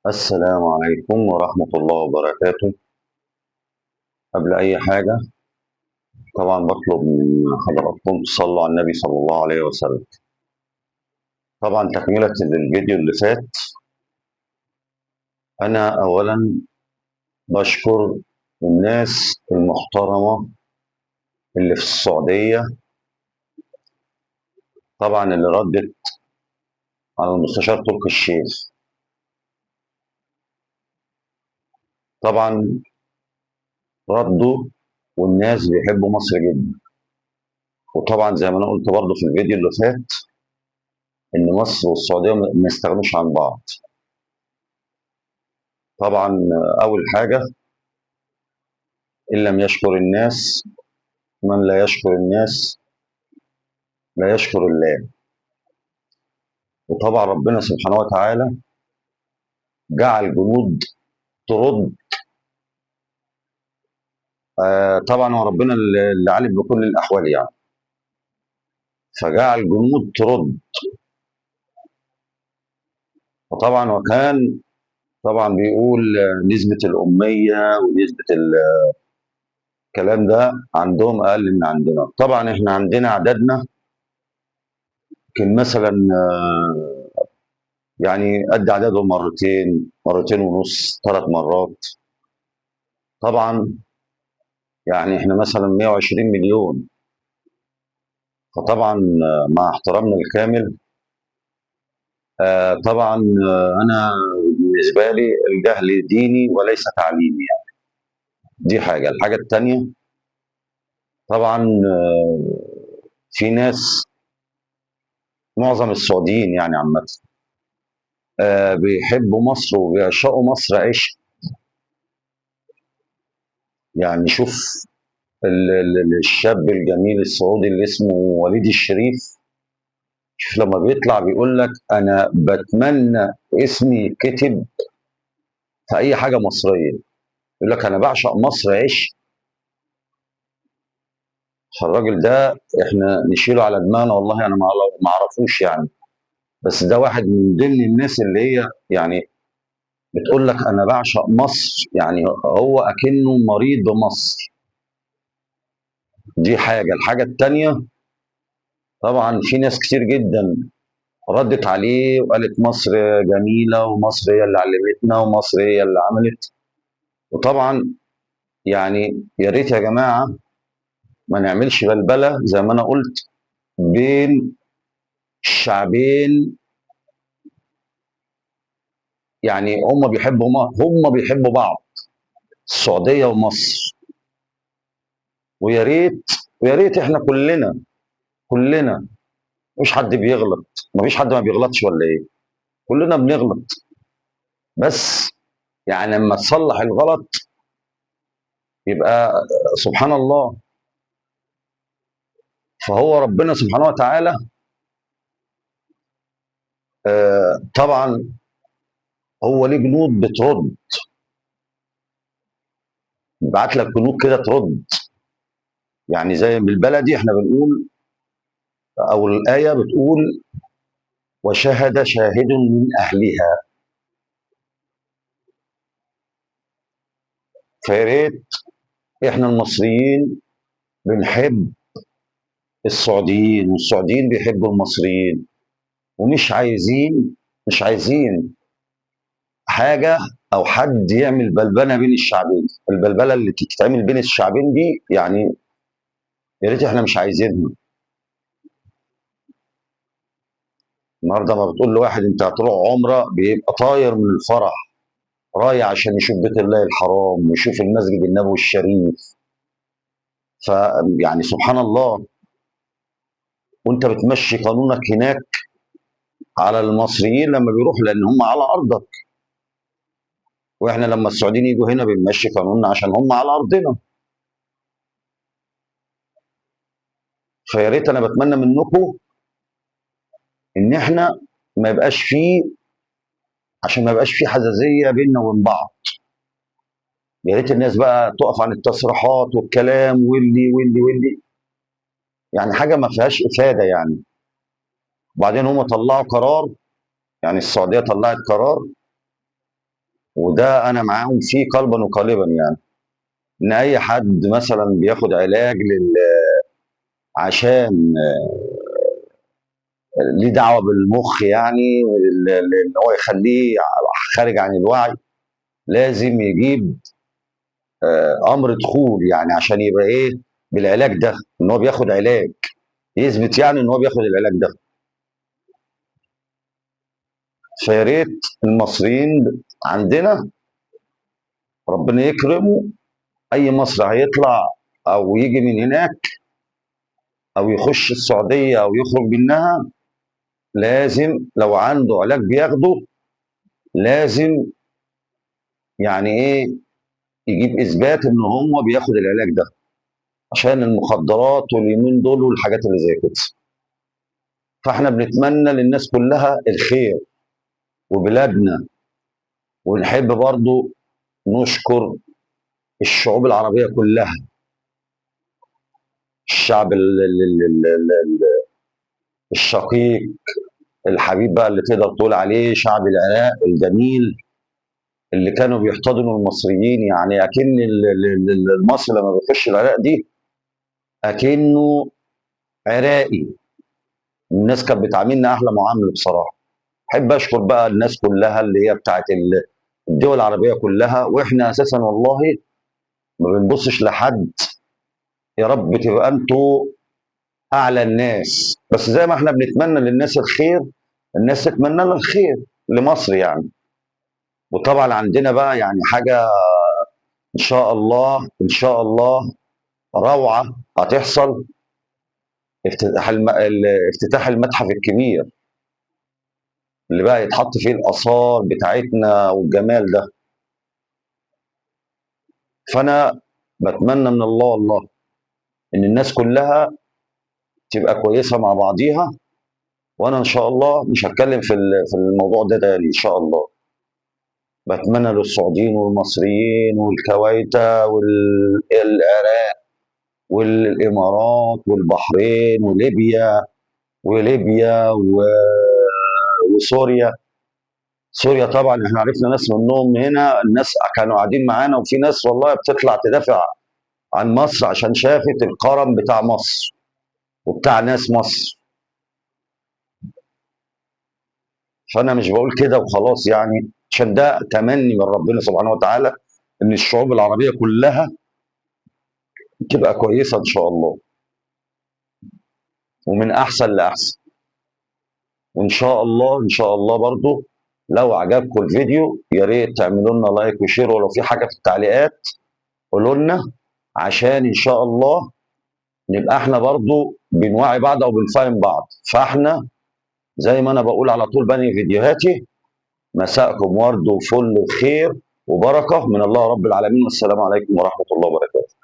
السلام عليكم ورحمة الله وبركاته. قبل أي حاجة طبعا بطلب من حضراتكم تصلوا على النبي صلى الله عليه وسلم. طبعا تكملة للفيديو اللي فات، أنا أولا بشكر الناس المحترمة اللي في السعودية، طبعا اللي ردت على المستشار تركي الشيخ. طبعا ردوا، والناس بيحبوا مصر جدا. وطبعا زي ما انا قلت برضه في الفيديو اللي فات ان مصر والسعودية ما يستغنوش عن بعض. طبعا اول حاجة، ان لم يشكر الناس، من لا يشكر الناس لا يشكر الله. وطبعا ربنا سبحانه وتعالى جعل جنود ترد. طبعا هو ربنا اللي عالم بكل الاحوال يعني، فجعل جنود ترد. وطبعا وكان طبعا بيقول نسبة الأمية ونسبة الكلام ده عندهم أقل من عندنا. طبعا احنا عندنا عددنا يمكن مثلا يعني قد عددهم مرتين، مرتين ونص، 3 مرات. طبعا يعني احنا مثلا 120 مليون. فطبعا مع احترامنا الكامل، طبعا انا بالنسبة لي الجهل ديني وليس تعليمي يعني. دي حاجة. الحاجة الثانية طبعا في ناس، معظم السعوديين يعني عامة، بيحبوا مصر وبيعشقوا مصر عشق. يعني شوف الشاب الجميل السعودي اللي اسمه وليد الشريف، شوف لما بيطلع بيقول لك انا بتمنى اسمي يتكتب في اي حاجة مصرية، يقول لك انا بعشق مصر عشق. فالراجل ده احنا نشيله على دماغنا، والله انا ما اعرفوش يعني، بس ده واحد من ضمن الناس اللي هي يعني بتقول لك انا بعشق مصر، يعني هو اكنه مريض بمصر. دي حاجة. الحاجة الثانية طبعا في ناس كتير جدا ردت عليه وقالت مصر جميلة ومصر هي اللي علمتنا ومصر هي اللي عملت. وطبعا يعني يا ريت يا جماعة ما نعملش بلبلة زي ما انا قلت بين الشعبين. يعني هم بيحبوا بعض، السعودية ومصر. ويا ريت، ويا ريت احنا كلنا مش حد بيغلط، مفيش حد ما بيغلطش ولا ايه؟ كلنا بنغلط، بس يعني لما تصلح الغلط يبقى سبحان الله. فهو ربنا سبحانه وتعالى طبعا هو ليه جنود بترد، بيبعت لك جنود كده ترد. يعني زي بالبلدي احنا بنقول، او الآية بتقول وشهد شاهد من أهلها. فياريت احنا المصريين بنحب السعوديين والسعوديين بيحبوا المصريين، ومش عايزين حاجة أو حد يعمل بلبلة بين الشعبين. البلبلة اللي بتتعمل بين الشعبين دي يعني يا ريت احنا مش عايزينها. النهارده ما بتقول لواحد انت هتروح عمرة بيبقى طاير من الفرح، رايح عشان يشوف بيت الله الحرام ويشوف المسجد النبوي الشريف. فيعني سبحان الله، وانت بتمشي قانونك هناك على المصريين لما بيروحوا، لان هم على ارضك، واحنا لما السعوديين يجوا هنا بنمشي قانوننا عشان هم على ارضنا. فيا ريت انا بتمنى منكم ان احنا ما يبقاش فيه، عشان ما يبقاش فيه حزازيه بيننا وبين بعض. يا ريت الناس بقى تقف عن التصريحات والكلام واللي واللي واللي، يعني حاجة ما فيهاش افاده يعني. وبعدين هم طلعوا قرار، يعني السعودية طلعت قرار وده انا معاهم فيه قلبا وقالبا، يعني ان اي حد مثلا بياخد علاج عشان ليه دعوه بالمخ، يعني ان هو يخليه خارج عن الوعي، لازم يجيب امر دخول، يعني عشان يبقى ايه بالعلاج ده، ان هو بياخد علاج، يثبت يعني ان هو بياخد العلاج ده. فيا ريت المصريين عندنا ربنا يكرمه، اي مصري هيطلع او يجي من هناك او يخش السعودية او يخرج منها، لازم لو عنده علاج بياخده لازم يعني ايه يجيب اثبات ان هو بياخد العلاج ده، عشان المخدرات واليومين دول والحاجات اللي زي كده. فاحنا بنتمنى للناس كلها الخير وبلادنا، ونحب برضو نشكر الشعوب العربية كلها، الشعب الشقيق الحبيب بقى اللي تقدر تقول عليه شعب العراق الجميل اللي كانوا بيحتضنوا المصريين. يعني أكن المصري لما بيخش العراق دي أكنه عراقي، الناس كانت بتعاملنا أحلى معاملة بصراحة. أحب أشكر بقى الناس كلها اللي هي بتاعت الدول العربية كلها، وإحنا أساسا والله ما بنبصش لحد، يا رب تبقى أنتوا أعلى الناس، بس زي ما إحنا بنتمنى للناس الخير الناس تتمنى لنا الخير لمصر يعني. وطبعا عندنا بقى يعني حاجة إن شاء الله، إن شاء الله روعة هتحصل، افتتاح المتحف الكبير اللي بقى يتحط فيه الآثار بتاعتنا والجمال ده. فأنا بتمنى من الله والله إن الناس كلها تبقى كويسة مع بعضيها، وأنا إن شاء الله مش هتكلم في الموضوع ده تاني إن شاء الله. بتمنى للسعوديين والمصريين والكويتة والعراق والإمارات والبحرين وليبيا وسوريا. سوريا طبعا احنا عرفنا ناس منهم هنا، الناس كانوا قاعدين معانا، وفي ناس والله بتطلع تدافع عن مصر عشان شافت الكرم بتاع مصر وبتاع ناس مصر. فانا مش بقول كده وخلاص يعني، عشان ده تمني من ربنا سبحانه وتعالى ان الشعوب العربية كلها تبقى كويسة ان شاء الله، ومن احسن لاحسن. وان شاء الله، ان شاء الله برضو لو عجبكم الفيديو يا ريت تعملوا لنا like و share، ولو في حاجة في التعليقات قولوا لنا، عشان ان شاء الله نبقى احنا برضو بنوعي بعض او بنفهم بعض. فاحنا زي ما انا بقول على طول بني فيديوهاتي، مساءكم ورد وفل وخير وبركة من الله رب العالمين، والسلام عليكم ورحمة الله وبركاته.